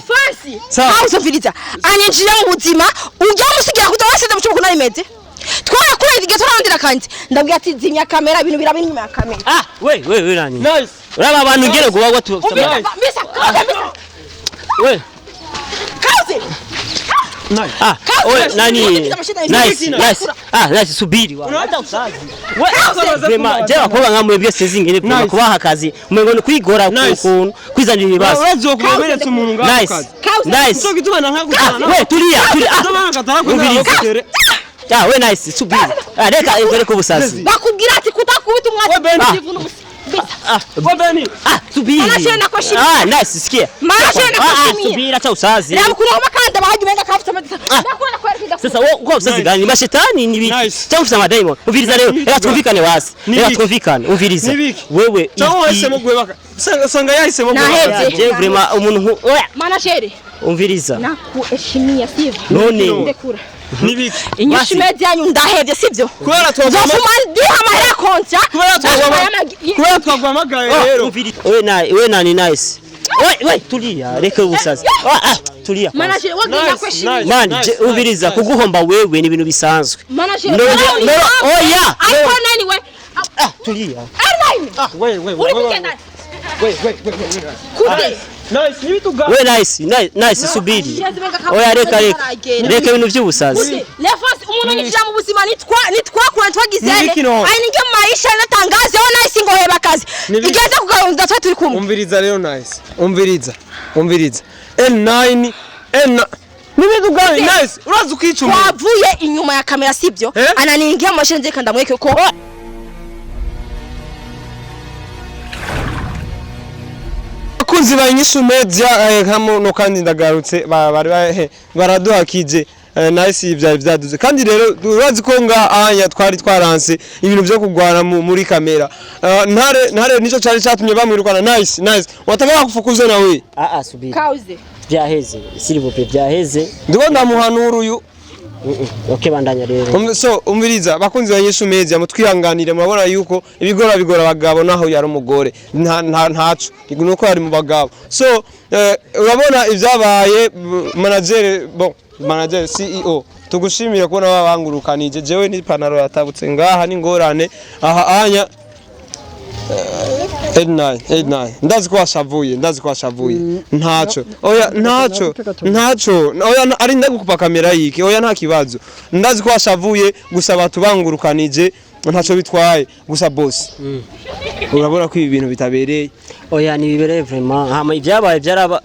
Fasi. Sawa. Hausumviriza. Anyinjira mu buzima, ujya musigira kuja wasize mu cyumba kunabimeze. Twarakura igihe turarondera kandi ndabwira ati zimya kamera, ibintu biraba inyuma ya kamera. Ah, we we we nani? Nice. Uraba abantu ngere guba watu. Umviriza, mbisa, kaze, mbisa. We. Kaze. Nice. Ah, Kaze. we nani? Nice, nice. Ah, nice, subiri wa. Hata usazi. We, vraiment, je abakobwa nka mwebwe sinzi ingene Nice. kubaha akazi. Umengo ni kwigora Nice. ukuntu kwizanira ibibazo. Urazi wo kuberetse umuntu ngaho Nice. kazi. Kaze. Nice. Cyo gituma Ah, we tulia, tulia. Ah, umviriza. Ah, we nice, subiri. Ah, reka ngere ku busazi. Bakubwira ati kutakubita umwatsi. We Beni. Ivuna umusi. Mbisa. Ah, We Beni. ah, subiri. Manashe nakoshimia. Ah, nice, sikia. Manashe Ah, ah, nakoshimia. subiri acha usazi. Reba ukuntu amakanda bahaye umenga kafite amadisa. Ah. Ndakubona kwereka. Sasa wewe uko usazi Nice. gani? Mashetani ni biki? Nice. Cyangwa ufite amadayimoni? Umviriza rero, Ni reka twumvikane wasi. Ni Reka biki? twumvikane, umviriza. Ni biki? Wewe Cyangwa wahisemo guhebaka. Usanga yahisemo Nahevye. guhebaka. Je vraiment umuntu oya, Manajeri. umviriza. Nakuheshimia sivyo? None Ndekura. Ni biki? Inyishu Basi. media yanyu ndahevye sivyo? Kubera twagwama Nzofuma ndiha amahera kontra. Kubera twagwama Kubera twagwamagaye rero. umviriza. We na we nani nice. We we tulia, reka ubusazi. Ah, ah, tulia. kwanza. Manager wagenda Nice, kuheshimia. nice. Man, je umviriza kuguhomba wewe ni ibintu bisanzwe. Manager. No, no, oya. Ariko nani we? Ah, tulia. Airline. We we Uri kugenda. We we we we. Kude. Nice, ni bituga. We nice, nice, nice subiri. Oya reka reka. Reka ibintu by'ubusazi. Kude. Lefasi umuntu nyinjira mu buzima nitwa nitwakura twagize. Ni biki no? Ari ninge mu maisha natangaze ho nice ngo heba kazi. Ni biki? Igeze kugarunda twa turi kumwe. Umviriza rero nice. Umviriza. Umviriza. L9 L9 Ni bituga nice. Urazi ukica umuntu. Twavuye inyuma ya kamera sibyo? Eh? Ananiingia mu mashini ndeka ndamweke ko Abakunzi ba Inyishu Media hano kandi ndagarutse bari baraduhakije nice byari byaduze kandi rero urazi ko nga anya twari twaranse ibintu byo kugwana muri kamera. Ntare ntare nico cari catumye bamwirukana. Nice, nice, wataka kufukuza nawe. Ah ah, subiri. kauze. Byaheze, s'il vous plaît, byaheze. Ndiko ndamuhanura uyu. Okay, bandanya rero. So umviriza bakunzi ba Inyishu Media, mutwihanganire, murabona yuko ibigora bigora abagabo naho yari umugore nta nta ntaco nuko yari mu bagabo. So urabona ibyabaye manager, bon manager CEO, tugushimire kubona babangurukanije. Jewe n'ipantaro yatabutse ngaha n'ingorane aha anya 89 89 ndazi ko washavuye, ndazi ko washavuye. Ntaco, oya, ntaco, ntaco, oya, ari ndagukupa kamera yiki, oya, nta kibazo, ndazi ko washavuye gusa batubangurukanije ntaco bitwaye. Gusa boss, urabona ko ibi bintu bitabereye. Oya, nibibereye vraiment. Hama ibyabaye byaraba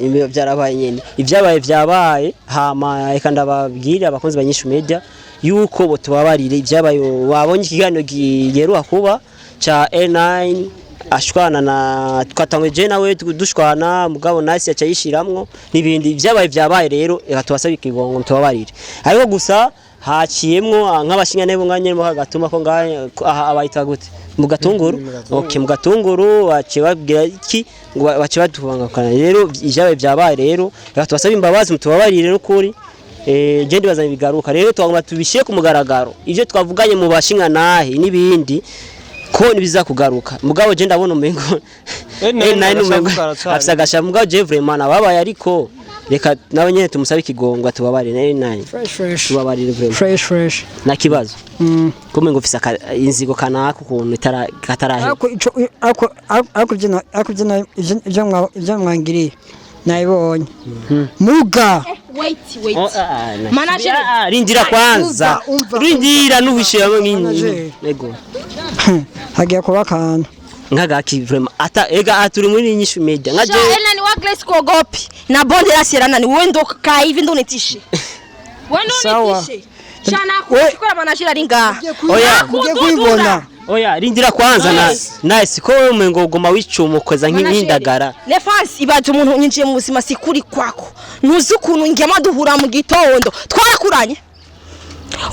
ibi byarabaye nyene. Ibyabaye byabaye. Hama reka ndababwira abakunzi ba Inyishu Media yuko bo tubabarire ibyabaye. Wabonye ikiganiro giheruka kuba ca L9 ashwana na twatangwe je nawe dushwana, mugabo nice yaca yishiramwo n'ibindi. Ibyabaye byabaye rero, reka tubasabe ikigongo, tubabarire. Ariko gusa haciyemwo nk'abashinga nebo nganye mu gatuma ko ngaha aha abayita gute mu gatunguru. Okay, mu gatunguru baciye babwira iki ngo baciye batubangakana. Rero ibyabaye byabaye rero, reka tubasabe imbabazi, mutubabarire n'ukuri. Je ndibaza bigaruka rero, twagomba tubishyire ku mugaragaro ivyo twavuganye mu bashinga nahe n'ibindi ko nibiza kugaruka. Mugabo je ndabona umengo N9 N9 umengo arashavuka aracari. afise agasha. Mugabo je vraiment nababaye, ariko reka nawe nyene tumusabe ikigongo atubabarire. N9 Fresh fresh. tubabarire vraiment. Fresh fresh. Na kibazo ko umengo ufise inzigo kanaka ukuntu katarahera. Ariko ico ariko ariko ibyo ariko ibyo ibyo ibyo mwangiriye nabibonye. Muga. Wait, wait. Oh, ah, ah, Manager. Ah, ah, rindira kwanza. Umva, umva, Rindira umva. n'ubishiramo Manager. Ego. Hagiye kuba akantu. Nkagaki vraiment ata ega aturi muri Inyishu Media nka Sha je Ellen wa Grace kuogopi. Na bonde la Sierra ni wewe ndo kaa hivi ndo unitishe. Wewe ndo Sawa. unitishe. Sha nakuchukua manager ari ngaha. Oya. Ugiye kuyibona. Oya, rindira kwanza na nice ko wewe umengo uguma wicumukoza nk'indagara. Lefasi ibaje umuntu nyinjiye mu buzima sikuri kwako. Ntuzi ukuntu ngema duhura mu gitondo. Twarakuranye.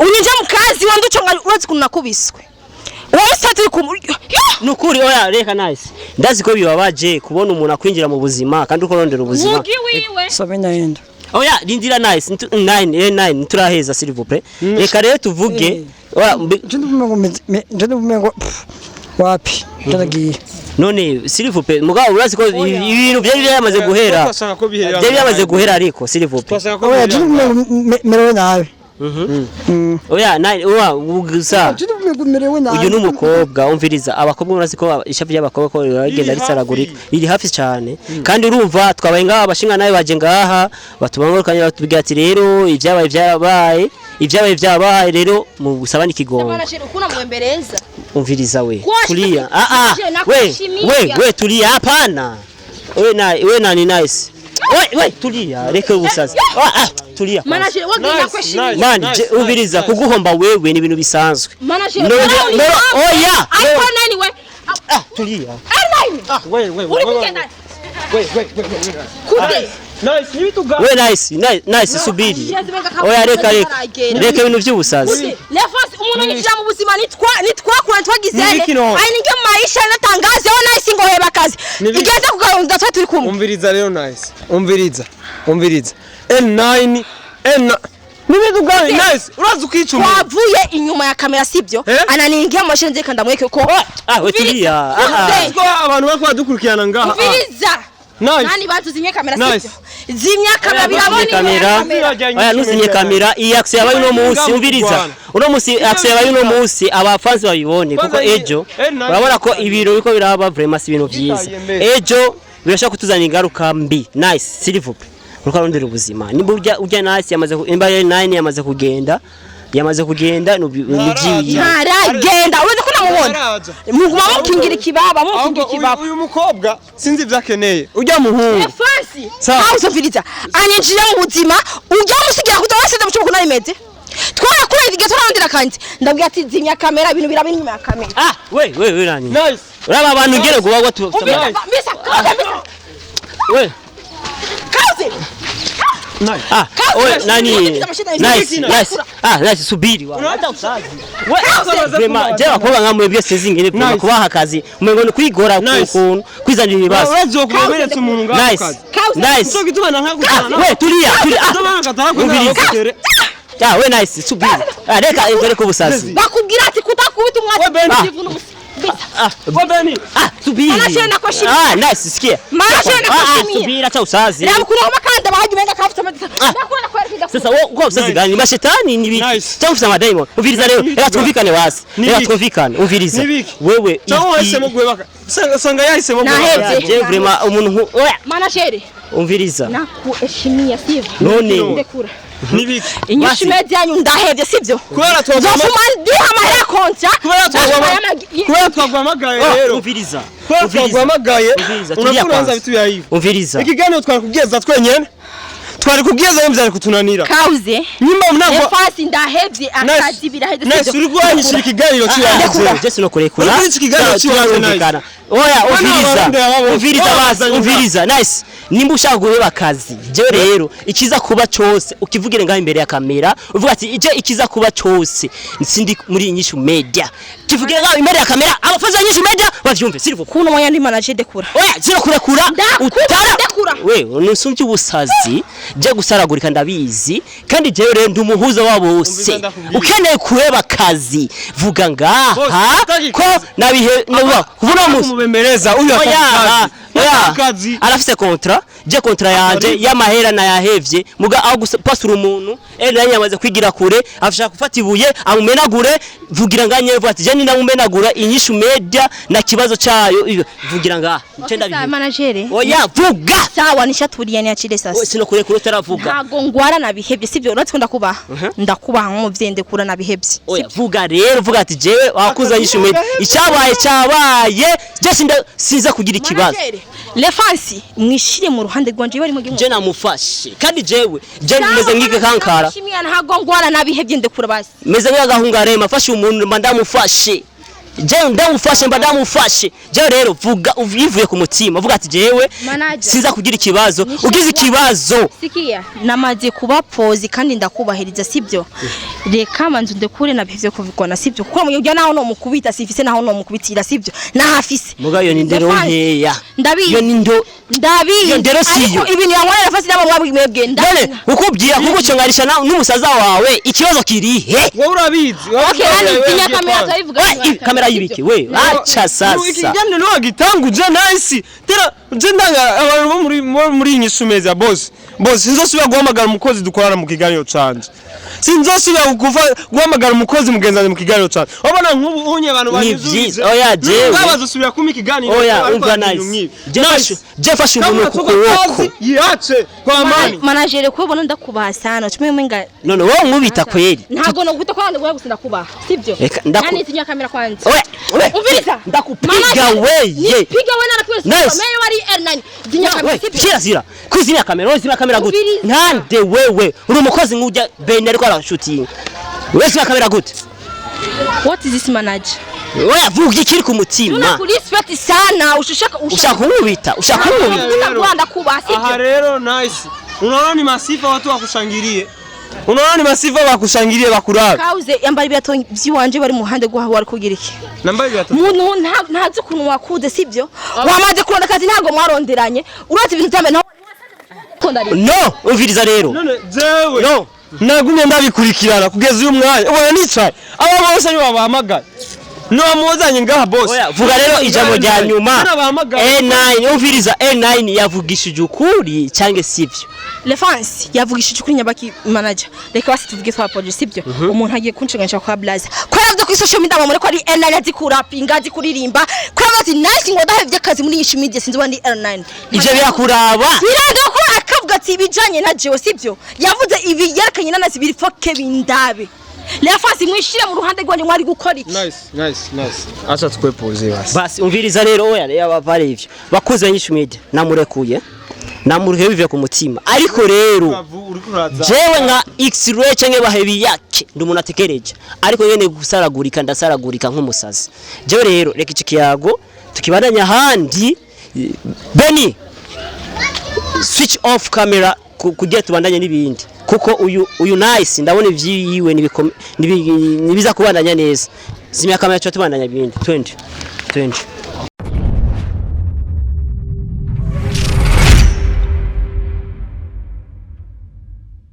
Unyinje mu kazi wandi uco urazi ukuntu nakubiswe. Wowe sitati ku Nukuri oya, reka nice, ndazi ko bibabaje kubona umuntu akwinjira mu buzima kandi uko rondera ubuzima. Mugi wiwe. Sabe naenda. Oya, rindira nice, nine nine nturaheza, s'il vous plaît. Reka rero tuvuge. Oya, Je ndumva ngo je ndumva ngo wapi ndagiye. None s'il vous plaît, mugabo urazi ko ibintu byari byamaze guhera. Twashaka ko biherera. Byari byamaze guhera, ariko s'il vous plaît. Twashaka ko Oya, biherera. je merewe nabi. Oya, na oya gusa. Je merewe nabi. Uyu ni umukobwa, umviriza, abakobwa murazi ko ishavu ry'abakobwa ko rigenda Riri risaragurika, hafi. riri hafi cyane. Kandi urumva twabaye ngaha, abashinga nawe baje ngaha batubangurukanye, batubwira ati rero ibyabaye byarabaye, ibyabaye byabaye, rero mu gusaba n'ikigongo. Manager, ukuna mwembereza. Umviriza we. Kwa- Tulia, ah ah. Je, We nakuheshimia. we tulia, hapana. We na we nani, nice, we we tulia, reka ubusazi. Ah ah, tulia kwanza. Manager, wagenda Nice, kweshimia. nice. Man, umviriza, nice. kuguhomba wewe ni ibintu bisanzwe. Manager, No, no, oya, iPhone 9 we. Ah, tulia. R9. Ah, we we. Uri kugenda. We we we we. Kude. Nice, nibituga. We nice, nice, nice, subiri. Oya, reka reka reka ibintu by'ubusazi. Lefasi, umuntu yinjira mu buzima nitwa nitwakura twagize. Nibiki none? Ari ninge mu maisha natangaze ho nice ngo heba akazi. Nibiki? Igeze kugarunda twa turi kumwe. Umviriza rero nice. Umviriza. Umviriza. L9 N nibituga nice. Urazi ukica umuntu. Twavuye inyuma ya kamera, sibyo? Eh? Ananingia mu mashini nzeka ndamweke ko. Ah, we tulia, ah ah. Umviriza. Ko abantu bariko badukurikirana ngaha. Umviriza. Nice. Nani batuzimye kamera, Nice. sibyo? Zimya kamera, birabona Ntuzimye kamera. Oya, ntuzimye kamera. Iyi action yabaye uno munsi, umviriza, uno munsi action yabaye uno munsi, abafansi babibone, kuko Kwanza ejo urabona ko ibintu biriko biraba vraiment si ibintu vyiza. Yitaye. Ejo birashobora kutuzanira ingaruka mbi. Nice, s'il vous plaît, uriko arondera ubuzima, nimba urya urya nice yamaze nimba ari nine yamaze kugenda, yamaze kugenda nubyiye. Ntaragenda, uretse ko namubona. Ntaraza. Muguma mukingira ikibaba, mukingira Ahubwo uyu ikibaba. uyu mukobwa sinzi ibyo akeneye. Ujya muhungu. Efansi Sawa. nawe usumviriza, anyinjira mu buzima ujya musigira kuja wese mu cyumba kunabimeze. Twarakura igihe turarondera kandi ndabwira ati zimya kamera, ibintu biraba inyuma ya kamera. Ah, we we we nani. Nice. Uraba abantu ngere guba tu. Umviriza, mbisa kaze, mbisa We kaze. Nice. ah, we nani, nice, nice, ah, nice, subiri wa. Vraiment je abakobwa nka mwebwe sinzi ingene Nice. vraiment kubaha akazi umengo ni kwigora Nice. ukuntu kwizanira ibibazo. Urazi wo kuberetse umuntu ngaho Nice. kazi. Nice. Cyo gituma nankagutana. We tulia, tulia, ah. Umviriza. Ah, we nice, subiri. Ah, reka reka ubusazi. Bakubwira ati kutakubita We Ben. umwatsi mbisa. Ah. We Beni. Ah, subiri. Manashe nakwashimia. Ah, nice, sikia. Manashe Ah, ah, nakwashimia. subiri, acha usazi. Reba ukuntu amakanda bahaje umenga kafite amadisa. Ndakubona kwereka. Sasa wewe uko usazi gani? Mashetani ni biki? Nice. Cyangwa ufite amadayimoni? Umviriza rero, Nibiki reka bwa? twumvikane wasi. Reka Nibiki? twumvikane, umviriza. Nibiki? Wewe Cyangwa wahisemo guhebaka. Usanga yahisemo Nahebye. guhebaka. Je vraiment umuntu oya, Manashere umviriza. nakuheshimia, sivyo? None Ndekura. Nibiki? Inyishu Basi. media yanyu ndahevye, sivyo? Kubera twagwama Nzofuma ndiha amahera kontra. Kubera twagwama Kubera twagwamagaye rero. umviriza. Kubera Umviriza. twagwamagaye. Umviriza, tulia Unakuranza kwanza. vitu vya hivi. Umviriza. Ikiganiro twari kubwiza twenyene. Twari kubwiza ngo byari kutunanira. Kauze. Nyimba mnango. Efasi ndahevye akazi biraheze, Nice, sivyo? uri guhanyishira ikiganiro cyawe. Je sinokurekura. Uri kuri iki kiganiro cy'iwacu, Turumvikana. Oya, umviriza. abarundi baba- Umviriza basi, babazanye. umviriza. Nice. Nimba ushaka guheba akazi, je rero ikiza kuba cyose ukivugire ngaho imbere ya kamera, uvuga ati ije ikiza kuba cyose sindi muri Inyishu Media. Kivugire ngaho imbere ya kamera, abafazi ba Inyishu Media bavyumve, s'il vous plaît. Kuno mwanya ndi manager, ndekura. Oya, zero kurekura. Ndakura, ndakura. We, nusumvye ubusazi, je gusaragurika ndabizi, kandi jewe rero ndi umuhuza wa bose. Umviriza ndakubwira. Ukeneye kureba akazi, vuga Bose, ngaha utaki ko kazi. nabihe nuba kuvuga musi. Kumubemereza uyu Oya, akazi. oya, Akazi. arafise contrat, je contrat yanje y'amahera nayahevye, muga aho gupasura umuntu naye yamaze kwigira kure, ashaka gufata ibuye amumenagure. Vugira ngaha nyene, vuga ati je ninamumenagura Inyishu Media na kibazo cayo vugira ngaha nce ndabihe. Manager. Oya, vuga. Sawa, nishatulia, niachile sasa. Oya, sinokurekura utaravuga. Ntago ngwara, nabihevye, sivyo? Uretse ko ndakubaha. Ndakubaha nk'umuvyeyi, ndekura, nabihevye. Oya, vuga rero, vuga ati jewe wakuza Inyishu Media icyabaye cyabaye, je sinda sinza kugira ikibazo. Manager, Lefansi mwishire mu ruhande rwanje bari mu Je namufashe kandi jewe je meze nk'ike kankara. Shimia, ntago ngwara, nabihevye, ndekura basi. Meze nk'agahungarema afashe umuntu, mba ndamufashe, je ndamufashe, mba ndamufashe. Je rero vuga uvivuye ku mutima, vuga ati jewe Manager. sinza kugira ikibazo, ugize ikibazo. Sikia, namaze kuba pozi kandi ndakubahiriza, sibyo? Reka manzu ndekure, nabihevye kuvugana, sibyo? Kuko mu ujya naho no mukubita sifise naho no mukubitira, sibyo? Nahafise. Muga iyo ni ndero Lefansi, nkeya. Ndabizi. Iyo ni ndo Ndabizi. Iyo ndero siyo. Ariko ibintu yankorera Lefansi nabo mwabwebwe. None ukubwira kuguconganisha n'umusaza wawe, ikibazo kirihe? Wowe urabizi. Okay, nani tinya kamera turabivuga. Oya, kamera. Kamera y'ibiki we? Acha sasa. Ikiganiro niwagitanguje, Nice. Tera je ndanga abantu bo muri Inyishu Media, boss, boss, sinzosubira guhamagara umukozi dukorana mu kiganiro canje. Sinzosubira guhamagara umukozi mugenzi mu kiganiro canje. Urabona nk'ubu unye abantu Ni banyuzurize. vyiza. Oya, jewe. Babazosubira kumpa ikiganiro. Oya, ariko umva ibintu Nice. nk'ibi. Je fashe Kama umuntu ku unatoka kuboko. kazi, yiache kwa amani. Manager, kubona ndakubaha sana cumi mwenga. None wowe nkubita kweli? Ntago no guta kwa ngo gusa ndakubaha, sibyo? Reka, Nani tinya kamera kwanza. Oya, oya, Umviriza. ndakupiga Manager, weye. nipiga we narakwese. Nice. Mewe wari R9 tinya kamera, We, sibyo? shira zira kuzimya kamera. Wowe zimya kamera gute? Umviriza. Ntande wewe uri umukozi nk'ujya Ben ariko arashutinga. Wewe zimya kamera gute? What is this, manager? Oya, vuga ikiri ku mutima. Tunakurespect sana, ushaka Ushaka kunkubita? Ushaka kunkubita? Ndakubaha, ndakubaha, Aha sibyo? rero Nice. Unaona ni masifa watu wakushangilie. Unaona ni masifa wakushangilie bakurabe. Kauze yambara ibirato by'iwanje bari mu ruhande rwaho wari kugira iki? Nambaye ibirato. Muntu ntazi ukuntu wakuze, sibyo? Wamaze kuronda akazi, ntabwo mwaronderanye. Urazi ibintu byambe nawe. No, umviriza rero. None jewe No. nagumye ndabikurikirana kugeza uyu mwanya. Ubona nicaye. Aba bose ni babahamagaye. Niwamuzanye ngaha, boss. Oya, vuga rero ijambo rya nyuma. Nabahamagaye. N9, umviriza, N9 yavugishije ukuri cyangwa sivyo? Lefance yavugishije ukuri nyabaki, manager? Reka basi tuvuge twapoje, sibyo? Umuntu agiye kunshinganisha kwa Blaze ko yavuze kuri social media bamure ko ari N9 azi kurapinga, azi kuririmba, ko yavuze ati Nice ngo ndahevye akazi muri Inyishu Media, sinzi wandi N9. Ivyo birakuraba? Biranga ko akavuga ati ibijanye na jewe, sibyo? Yavuze ibi yerekanye inanasi biri foke bindabe. Lefance, mwishire mu ruhande rwanjye, mwari gukora iki? Nice, nice, nice. Acha tukwepoze basi. Basi umviriza rero. Oya rero, abavare ivyo bakuze Inyishu Media, namurekuye, namurekuye bivuye ku mutima. Ariko rero jewe nka X-ray canke bahebi yake, ndi umuntu atekereje, ariko nyene gusaragurika ndasaragurika nk'umusazi. Jewe rero reka iki kiyago tukibandanya ahandi. Beni, switch off camera kugira tubandanye n'ibindi, kuko uyu Nice ndabona ivyiwe nibiza kubandanya neza. Zimya kamera, tuba tubandanya ibindi. 20 20.